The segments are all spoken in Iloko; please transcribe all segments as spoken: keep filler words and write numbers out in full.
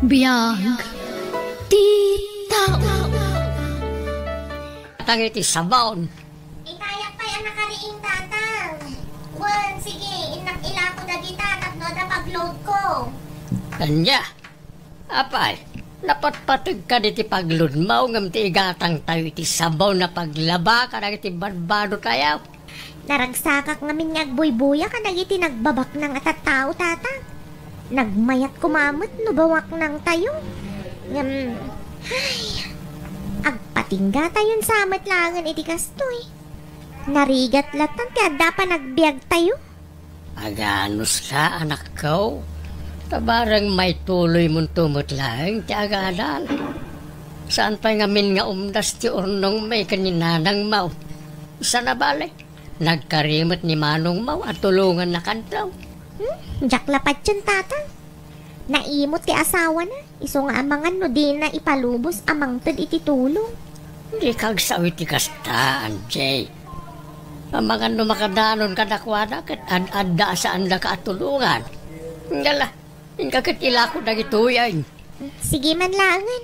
Biag ti tao. Tang iti sabon. Itayak pay a nakariing, Tatang. Wen, sige, innak ilako dagita tapno adda pag-load ko. Ania? Apay, napatpateg ka diti pag-load mo ngem ti igatang tayo iti sabon a paglaba kadagiti badbado tayo. Naragsakak ngamin nga agbuybuya kadagiti nagbabaknang a tattao, Tatang. Nagmayat koma met no bawaknang tayo. Ngem, ay, agpatingga tayon sa met laengen iti kastoy. Narigat latan ti adda panagbiag tayo. Aganuska, anakko. Ta bareng maituloy monto met laeng ti agadal. Saan pay ngamin nga umdas ti urnong mi ken ni nanang mo. Sana bale, nagkari met ni manong mo a tulongannakanto. Hmm, diak la patien, Tatang. Naimot ti asawana, isu nga amangan no dina ipalubos a mangted iti tulong. Dika agsao iti kasta, Angie. Amangan no makadanon kadakuada ket ad-adda a saandaka a tulongan. Ngala, inka ket ilako dagitoy ay. Sige man laengen.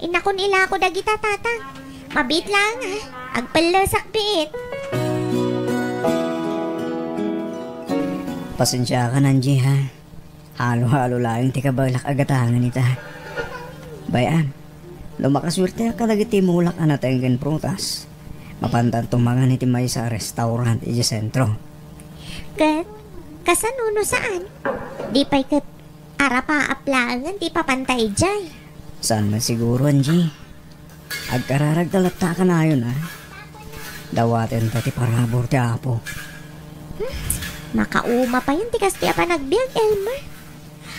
Innakon ilako dagita, Tatang. Mabiit laeng, ha? Agpellesak biit. Pasensiakan, Angie, ha? Halo-halo laeng ti kabaelak a gatangen ita. Bay-am, no makasuerteak kadagiti mulak a nateng ken prutas, mapantanto mangan iti maysa a restaurant idiay sentro. Ket, kasano no saan? Di pay ket arapaap laengen ti ipapanta idiay. Saan man siguro, Angie? Agkararagta latta a kanayon, a? Dawatenta ti parabur ti Apo. Hmm, makauma payen ti kastoy a panagbiag, Elmer.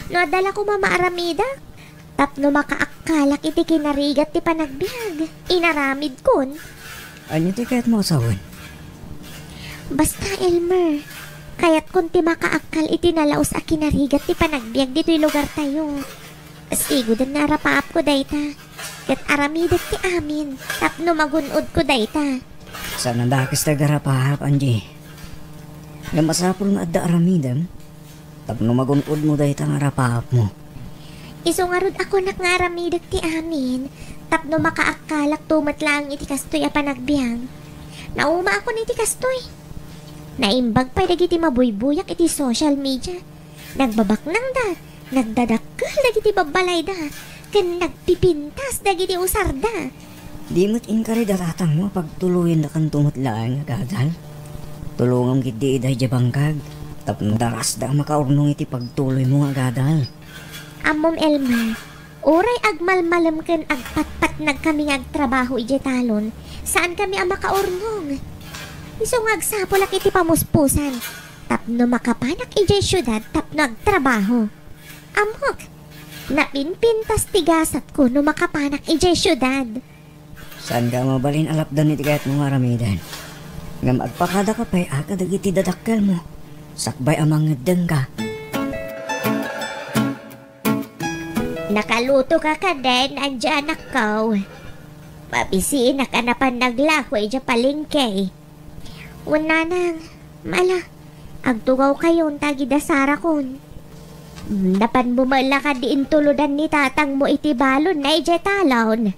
No adda la koma maaramidak, tapno makaakkalak iti kinarigat ti panagbiag, inaramidkon. Ania ti kayatmo a sawen? Basta, Elmer, kayatkon ti makaakkal iti nalaus a kinarigat ti panagbiag ditoy lugartayo. Siguden nga arapaapko dayta, ket aramidek ti amin tapno magun-odko dayta. Saan a dakes ti agarapaap, Angie. Ngem masapul nga adda aramidem tapno magun-odmo dayta nga arapaapmo. Isu ngarud a kunak nga aramidek ti amin tapno makaakkalakto met laeng iti kastoy a panagbiag. Naumaakon iti kastoy. Naimbag pay dagiti mabuybuyak iti social media. Nagbabaknangda, nagdadakkel dagiti babbalayda, ken nagpipintas dagiti usarda. Di met inkari da tatangmo a pagtuloyendakanto met laeng nga agadal? Tulongam ketdi ida idiay bangkag tapno darasda a makaurnong iti pagtuloymo nga agadal. Ammom, Elmer, uray agmalmalem ken agpatpatnagkami nga agtrabaho idiay talon, saankami a makaurnong. Isu nga agsapulak iti pamuspusan tapno makapanak idiay siudad tapno agtrabaho. Ammok, napinpintas ti gasatko no makapanak idiay siudad. Saanka a mabalin a lapdan iti kayatmo nga aramiden. Ngem agpakadaka pay a kadagiti dadakkelmo, sakbay a mangeddengka. Nakalutoka kadin, Angie, anakko? Mabisinak a napan naglako idiay palengke. Wen, nanang, ala, agtugawkayon ta agidasarakon. Mm, napanmo met la kadi intulodan ni tatangmo iti balonna idiay talon.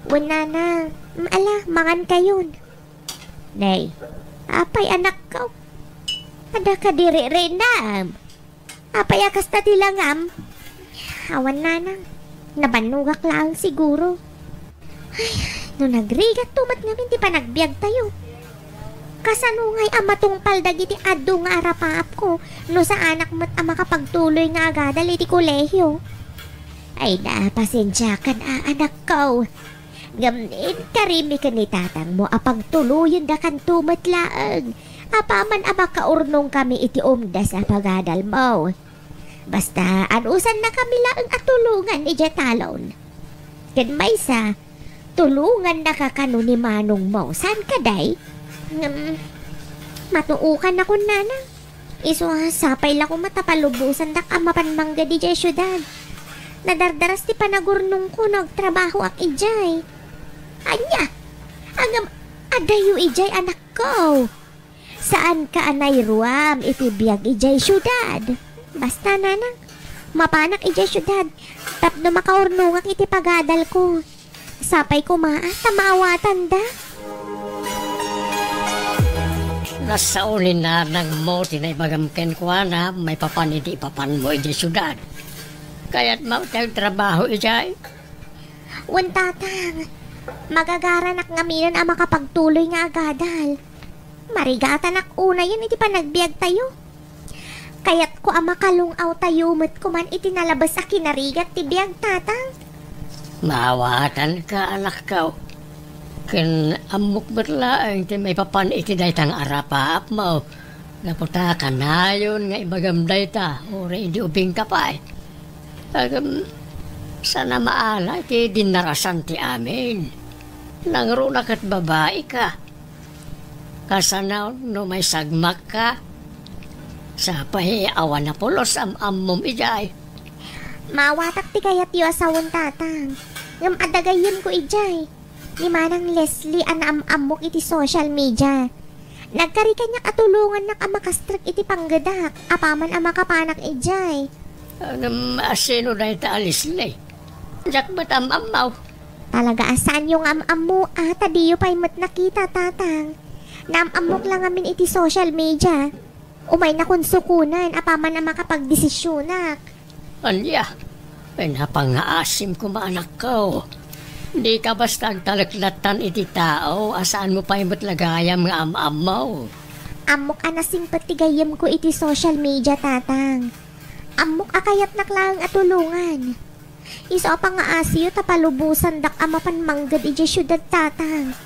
Wen, nanang, mm, ala, mangankayon. Nay, apay, anakko? Adda kadi ririnam? Apay a kasta ti langam? Awan, nanang. Nabannogak laeng siguro. Ay, no nagrigatto met ngamin ti panagbiagtayo. Kasano ngay a matungpal dagiti adu nga arapaapko no saanak met a makapagtuloy nga agadal iti kolehio? Ay, napasensiakan a, anakko. Ngem inkarimi ken ni tatangmo a pagtuloyendakanto met laeng apaman a makaurnongkami iti umdas a pagadalmo. Basta, anusannakami laeng a tulongan idiay talon. Ken maysa, tulongannaka kano ni manongmo. Saan kadi? Ngem, matuokannakon, nanang. Isu a sapay la koma ta palubosandak a mapan mangged idiay siudad. Nadardaras ti panagurnongko no agtrabahoak idiay. Ania? Ngem, adayo idiay, anakko. Saanka a nairuam iti biag idiay siudad. Basta, nanang, Mapanak idiay siudad tapno makaurnongak iti pagadalko. Sapay koma a ta maawatanda. Nasao ni nanangmo ti naibagam kenkuana maipapan iti ipapanmo idiay siudad. Kayatmo ti agtrabaho idiay? Wen, Tatang. Magagaranak ngaminen a makapagtuloy nga agadal. Marigatanak unayen iti panagbiagtayo. Kayatko a makalung-awtayo met koman iti nalabes a kinarigat ti biag, Tatang. Maawatanka, anakko. Ken ammok met laeng ti maipapan iti dayta nga arapaapmo. Gapu ta kanayon nga ibagam dayta, uray idi ubingka pay. Ngem, saan a maala iti dinnarasan ti amin. Nangruna ket babaika. Kasano no maisagmakka? Sapay awan a pulos am-ammom idiay. Maawatak ti kayatyo a sawen, Tatang. Ngem adda gayyemko idiay. Ni Manang Leslie a naam-ammok iti social media. Nagkari kaniak a tulongannak a makastrek iti panggedak, apaman a makapanak idiay. Ngem, a sino dayta a Leslie? Diak met am-ammo. Talaga a saanyo nga am-ammo, a, ta diyo pay met nakita, Tatang. Naam-ammok la ngamin iti social media. Umaynakon sukonen apaman a makapagdesisionak. Ania? Ay, napangngaasim koma, anakko. Dika basta agtalek lattan iti tao a saanmo pay met la gayam nga am-ammo. Ammok a nasingpet ti gayyemko iti social media, Tatang. Ammok a kayatnak laeng a tulongan. Isu a pangngaasiyo ta palubosandak a mapan mangged idiay siudad, Tatang.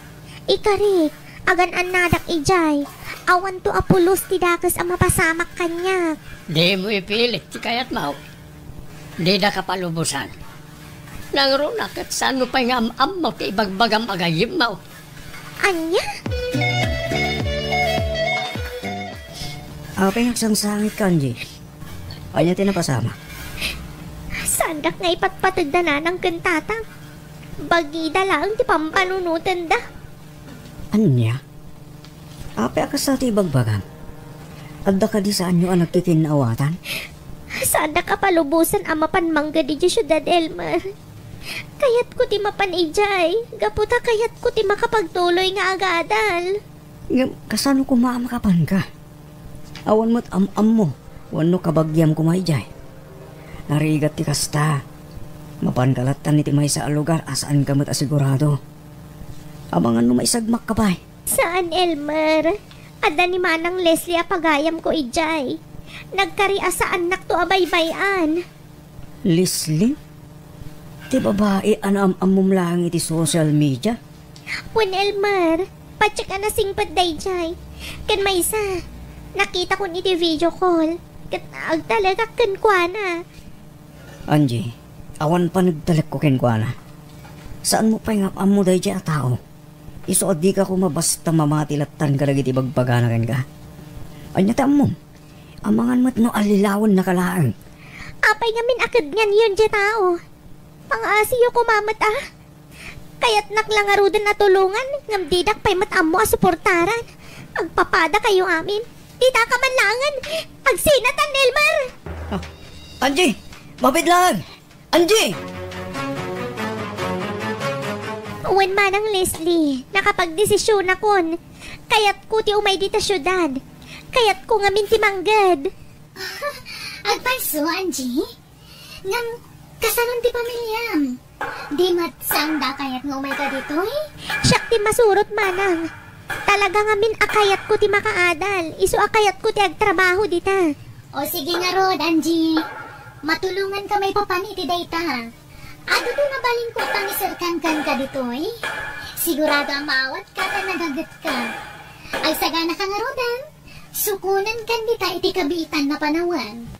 Ikarik, agan-annadak idiay. Awanto a pulos ti dakes a mapasamak kaniak. Dimo ipilit ti kayatmo. Dida kapalubosan. Nangruna ket saanmo pay nga am-ammo ti ibagbagam a gayyemmo. Ania? Apay nga agsangsangitka, Angie? Ania ti napasamak? Saandak nga ipatpateg da nanang ken tatang. Bagida laeng ti pampanunotenda. Ania? Apay a kasta ti ibagbagam? Adda kadi saanyo a nagkikinnaawatan? Saandak a palubosan a mapan mangged idiay siudad, Elmer. Kayatko ti mapan idiay, gapu ta kayatko ti makapagtuloy nga agadal. Ngem, kasano koma a makapanka? Awan met am-ammo wenno kabagiam koma idiay. Narigat ti kasta. Mapanka lattan iti maysa a lugar a saanka met a sigurado. Amangan no maisagmakka pay. Saan, Elmer. Adda ni Manang Leslie a pagayamko idiay. Nagkari a saannakto a baybay-an. Leslie? Ti babai a naam-ammom laeng iti social media? Wen, Elmer, patiek a nasingpet daydiay. Ken maysa, nakitakon iti video call, ket agtalekak kenkuana. Angie, awan panagtalekko kenkuana. Saanmo pay nga am-ammo daydiay a tao? Isu a dika koma basta mamati lattan kadagiti ibagbagana kenka. Ania ti ammom? Amangan met no allilawennaka laeng. Apay ngamin a kednganyon diay tao? Pangaasiyo koma met a. Kayatnak la ngaruden a tulongan, ngem didak pay met ammo a suportaran. Agpapadakayo amin. Ditaka man laengen. Agsinatan, Elmer! Ah, Angie! Mabiit laeng! Angie! Wen, Manang Leslie, nakapagdesisionakon. Kayatko ti umay dita siudad. Kayatko ngamin ti mangged. Agpayso, Angie? Ngem, kasanon ti pamiliam? Di met saan da kayat nga umayka ditoy? Siak ti masurot, Manang. Talaga ngamin a kayatko ti makaadal, isu a kayatko ti agtrabaho dita. O sige ngarud, Angie. Matulonganka maipapan iti dayta. Adu ti mabalinko a pangiserkan kenka ditoy. Sigurado a maawatka ta nagagetka. Agsaganaka ngaruden, sukonenkan dita iti kabiitan a panawen.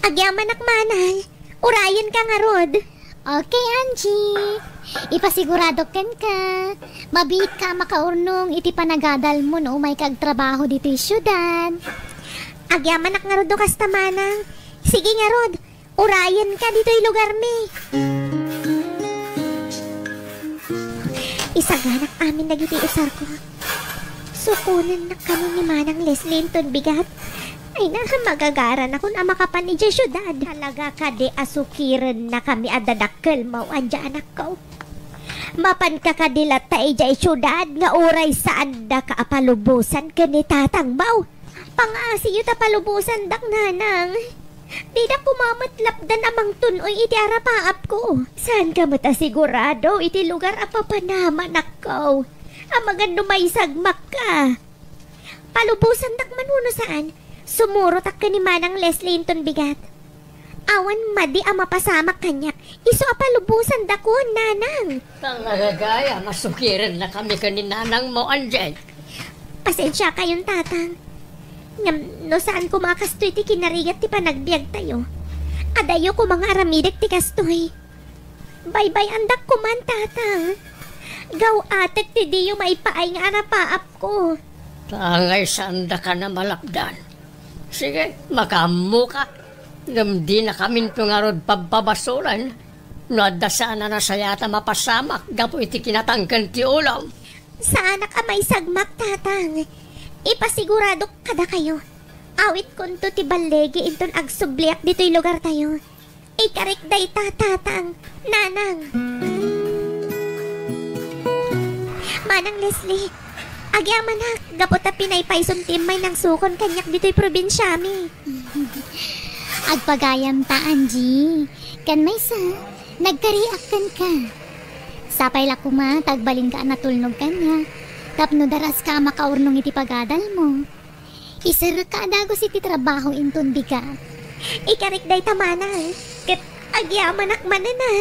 Agyamanak, Manang. Urayenka ngarud. Okay, Angie. Ipasiguradok kenka. Mabiitka a makaurnong iti panagadalmo no umayka agtrabaho ditoy siudad. Agyamanak ngarud no kasta, Manang. Sige ngarud, urayenka ditoy lugarmi. Isaganak amin dagiti usarko. Sukonennak kano ni Manang Leslie inton bigat. Ay na, magagaranakon a makapan idiay siudad. Talaga kadi a sukirennakami a dadakkel, maw, ania, anakko? Mapanka kadi latta idiay siudad nga uray saandaka a palubosan ken ni tatang, maw? Pangaasiyo ta palubosandak, nanang. Didak koma met lapdan a mangtun-oy iti arapaapko. Saanka met a sigurado iti lugar a papanam, anakko. Amangan no maisagmakka. Palubosandak man wenno saan, sumurotak ken ni Manang Leslie inton bigat. Awan madi a mapasamak kaniak, isu a palubosandakon, nanang. Talaga gayam a sukirennakami ken ni nanangmo, Angie. Pasensiakayon, tatang. Ngem no saan koma a kastoy ti kinarigat ti panagbiagtayo, adayo koma nga aramidek ti kastoy. Baybay-andak koman, tatang. Gaw-atek ti diyo maipaay nga arapaapko. Tangay saandaka a malapdan. Sige, makaammoka. Ngem dinakaminto ngarud pabpabasolen no adda saan a nasayaat a mapasamak gapu iti kinatangken ti ulom. Saanak a maisagmak, tatang. Ipasiguradok kadakayo. Awitkonto ti balligi inton agsubliak ditoy lugartayo. Ikarik dayta, tatang, nanang. Manang Leslie, agyamanak, gapu ta pinaypayson ti immay nangsukon kaniak ditoy probinsiami. Agpagayamta, Angie. Ken maysa, nagkariak kenka. Sapay la koma ta agbalinka a natulnog kaniak, tapno daraska a makaurnong iti pagadalmo. Iserrekka a dagus iti trabaho inton bigat. Ikarik dayta, manang, ket agyamanak manen a.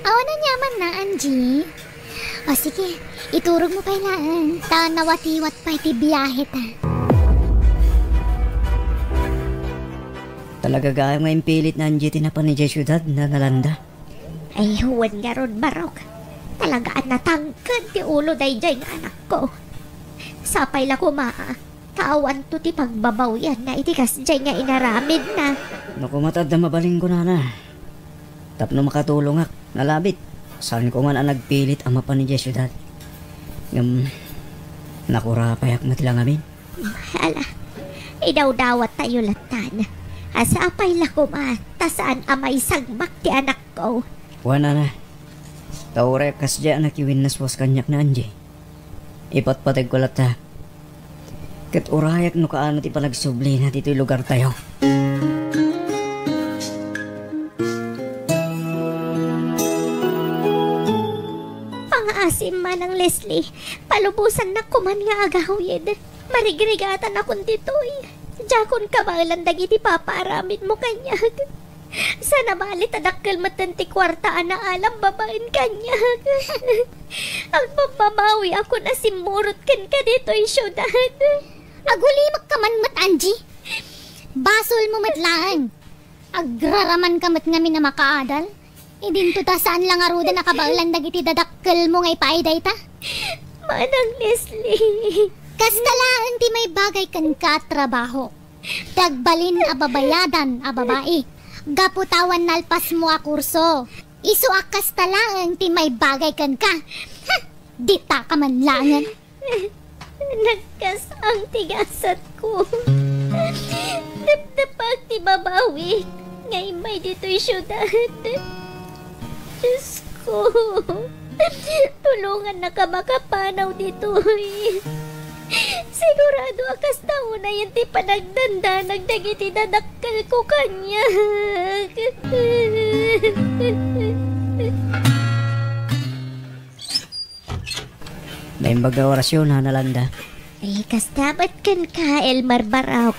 Awan aniamanna, Angie. O sige, iturogmo pay laeng, ta nawatiwat pay ti biaheta. Talaga gayam nga impilit ni Angie ti napan idiay siudad, Nana Landa. Ay, wen ngarud, Barok. Talaga a natangken ti ulo daydiay nga anakko. Sapay la koma, ta awanto ti pagbabawianna iti kasdiay nga inaramidna. No koma ta adda mabalin kunana, tapno makatulongak, nalabit. Saanko man a nagpilit a mapan idiay siudad. Ngem, nakurapayak met la ngamin. Ala, idawdawattayo lattan. A sapay la koma, ta saan a maisagmak ti anakko. Wen, nana, ta uray a kasdiay a nakiwinnaswas kaniak ni Angie, ipatpategko latta. Ket urayak no kaano ti panagsublina ditoy lugartayo. Pangaasim, Manang Leslie, palubosannak koman nga agawid. Marigrigatanakon ditoy. Diakon kabaelan dagiti papaaramidmo kaniak. Saan a bali ta dakkel metten ti kuarta a naalam babaen kaniak. Agpamamawiakon a simmurot kenka ditoy siudad. Agulimakka man met, Angie. Basolmo met laeng. Agraramanka met ngamin a makaadal. Idinto ta saan la ngaruden a kabaelan dagiti dadakkelmo nga ipaay dayta. Manang Leslie. Kasta laeng ti maibagay kenka a trabaho. Ti agbalin a babayadan a babai. Gapu ta awan nalpasmo a kurso. Isu a kasta laeng ti maibagay kenka. Ha! Ditaka man laengen. Nagkas-ang ti gasatko. Depdepak ti babawik nga immay ditoy siudad. Diosko, tulongannaka makapanaw ditoy. Sigurado a kasta unayen ti panagdandanag dagiti dadakkelko kaniak. Naimbag nga orasyon, Nana Landa. Eh, kasta met kenka, Elmer Barok.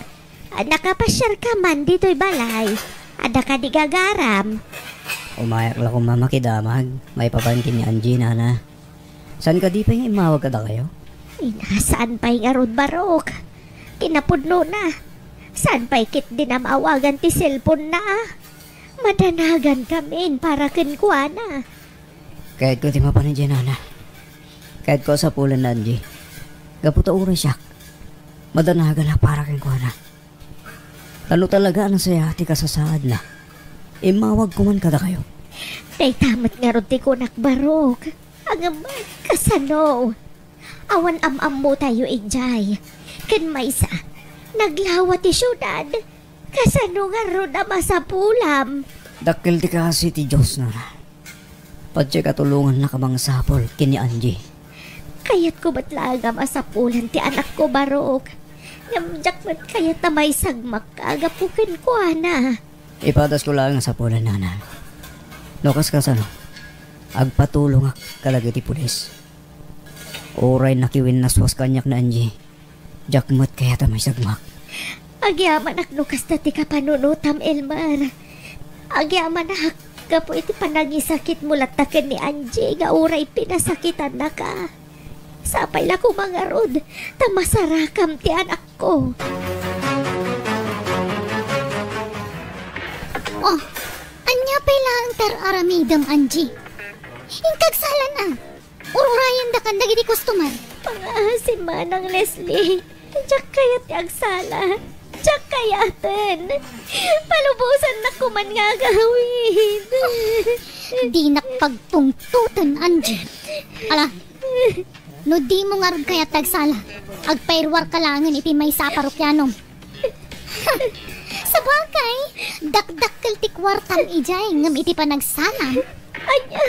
Ah, nakapasiarka man ditoy balay. Adda kadi gagaram? Umayak la koma makidamag. Maipapan ken ni Angie, Nana. Saan kadi pay nga immawag kadakayo? Ina, saan pay ngarud, Barok? Kinapudnona. Saan pay ketdin a maawagan ti cellphone-na? Madanagan kamin para kenkuana. Kayatko ti mapan idiay, Nana. Kayatko a sapulen ni Angie. Gapu ta uray siak, madanagan a para kenkuana. Ta no talaga a nasayaat ti kasasaadna, immawagko man kadakayo. Dayta met ngarud ti kunak, Barok. Ngem kasano? Awan am-ammotayo idiay. Ken maysa, naglawa ti siudad. Kasano ngarud a masapulam? Dakkel ti kaasi ti Dios, nana. Padiay katulongannaka mangsapul ken ni Angie. Kayatko met laeng a masapulan ti anakko, Barok. Ngem diak met kayat a maisagmakka gapu kenkuana. Ipadasko laeng a sapulan, nana. No kas-, kasano, agpatulongak kadagiti pulis. Uray nakiwinnaswas kaniak ni Angie, diak met kayat a maisagmak. Agyamanak no kasta ti kapanunotam, Elmer. Agyamanak gapu iti panangisakitmo latta ken ni Angie nga uray pinasakitannaka. Sapay la koma ngarud ta masarakam ti anakko. Oh, ania pay laeng ti ar-aramidem, Angie? Inkagsalan a. Ururayendakan dagiti customer. Pangaasim, Manang Leslie. Diak kayat ti agsala. Diak kayaten. Palubosannak koman nga agawid. Dinak pagpungtoten, Angie. Ala, no dimo ngarud kayat ti agsala, agpairuarka laengen iti maysa a parokianom. Sabagay, dakdakkel ti kuartam idiay ngem iti panagsalam. Ania?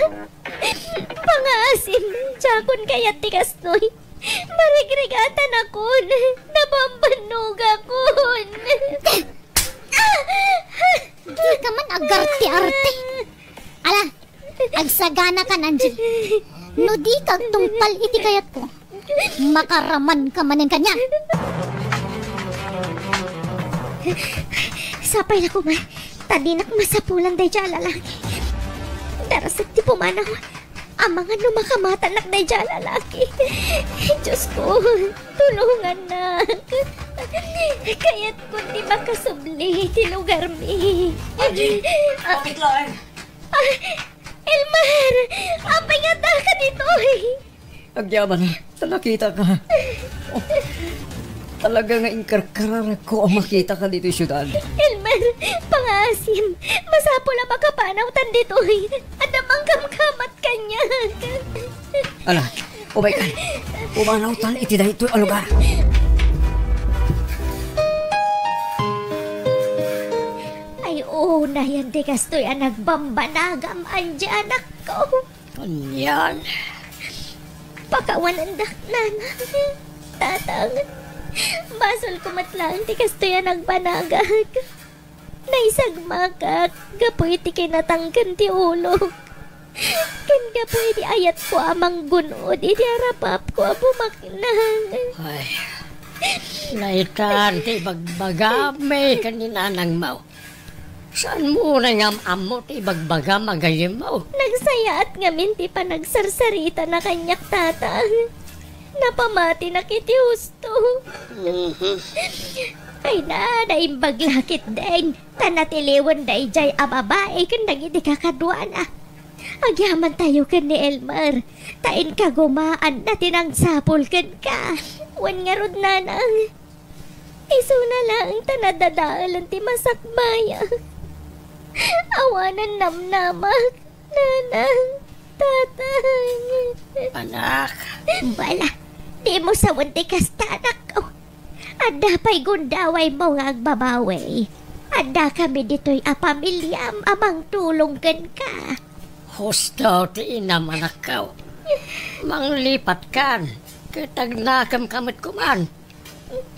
Pangaasim, diakon kayat ti kastoy. Marigrigatanakon, nabambannogakon. Dika man agarte-arte. Ala, agsaganakan, Angie. No dika agtungpal iti kayatko, makaramanka manen kaniak. Sapay la koma ta dinak masapulan daydiay a lalaki. Darasek ti pumanaw. Amangan no makamatanak daydiay a lalaki. Diosko, tulongannak. Kayatko ti makasubli iti lugarmi. Angie, ah, kapit laeng. Ah, Elmer! Apay nga addaka ditoy? Agyaman ta nakitaka. Oh, talaga nga inkarkararakko a makitaka ditoy siudad. Elmer, pangaasim, masapul a makapanawtan ditoy. Adda mangkamkamat kaniak. Ala, umaykan. Pumanawtan iti daytoy a lugar. Ay, unayen ti kastoy a nagbambanagam, Angie, anakko. Anian? Pakawanendak, Nanang. Tatang, basolko met laeng ti kastoy a nagbanagak. Naisagmakak gapu iti kinatangken ti ulok. Ken gapu iti ayatko a manggun-od iti arapapko a bumaknang. Ay, naitan ti ibagbagam ken ni nanangmo. Saanmo unay nga am-ammo ti ibagbagam a gayyemmo? Nagsayaat ngamin ti panagsarsarita na kaniak, Tatang. Napamatinak iti husto. Mhm. Ay na, naimbag la ketdin, ta natiliwen daydiay a babai ken dagiti kakaduana. Agyamantayo ken ni Elmer, ta inkagumaanna ti nangsapul kenka. Wen ngarud, Nanang, isuna laeng ta nadadaelen ti masakbayak. Awanen namnamak, Nanang, Tatang. Anak. Bala, dimo sawen ti kasta, anakko. Adda pay gundawaymo nga agbabawi. Addakami ditoy a pamiliam a mangtulong kenka. Husto ti inam, anakko. Manglipatkan, ket agnakemka met koman.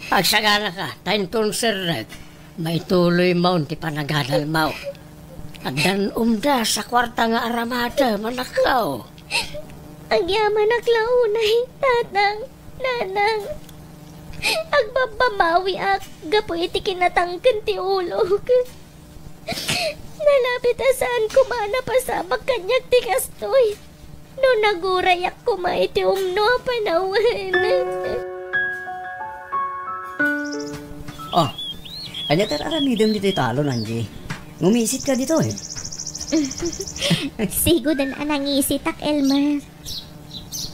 Agsaganaka, ta inton serrek, maituloymon ti panagadalmo. Addan umdas a kuarta nga aramadem, anakko. Agyamanak la unay, Tatang, Nanang. Agbabbabawiak gapu iti kinatangken ti ulok. Nalabit a saan koma a napasamak kaniak ti kastoy. No nagurayak koma iti umno a panawen. Oh, ania ti ar-aramidem ditoy talon, Angie? Ngumisitka ditoy. Sigud a nangisitak, Elmer.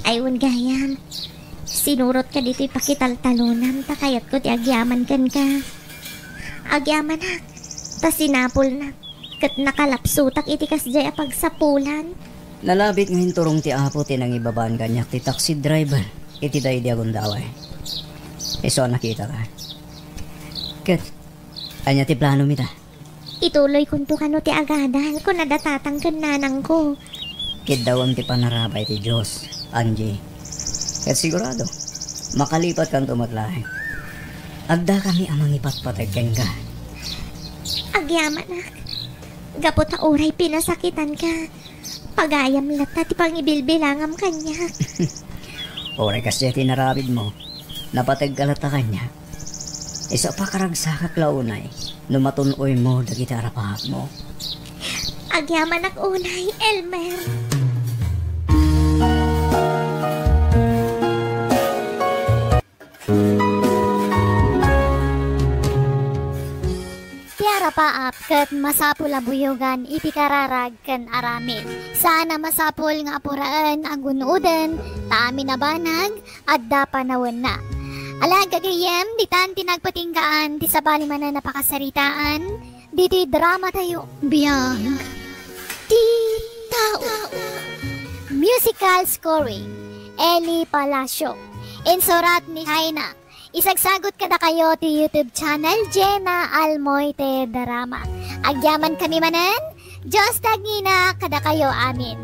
Ay, wen gayam, sinurotka ditoy pakitaltalonam ta kayatko ti agyaman kenka. Agyamanak, ta sinapulnak, ket nakalapsutak iti kasdiay a pagsapulan. Nalabit nga inturong ti Apo ti nangibabaan kaniak ti taxi driver iti daydi a gundaway. Isu a nakitaka. Ket ania ti plano mi da? Ituloykonto kano ti agadal, kuna da tatang ken nanangko. Kiddawem ti panarabay ti Dios, Angie. Ket sigurado, makalipatkanto met laeng. Addakami a mangipatpateg kenka. Agyamanak, gapu ta uray pinasakitanka, pagayam latta ti pangibilbilangam kaniak. Uray kasdiay ti inaramidmo, napategka latta kaniak. Isu a pakaragsakak la unay no matun-oymo dagiti arapaapmo. Agyamanak unay, Elmer. Ti arapaap ket masapul a buyogan iti kararag ken aramid. Saan a masapul nga apuraen a gun-oden, ta amin a banag, adda panawenna. Ala, gagayyem, ditan ti nagpatinggaan ti sabali manen a pakasaritaan ditoy drama tayo. Biag ti tao. Musical scoring, Eli Palacio. Insurat ni China. Isagsagot kadakayo ti YouTube channel Jenna Almoite Drama. Agyaman kami manen, Dios ti agngina kadakayo amin.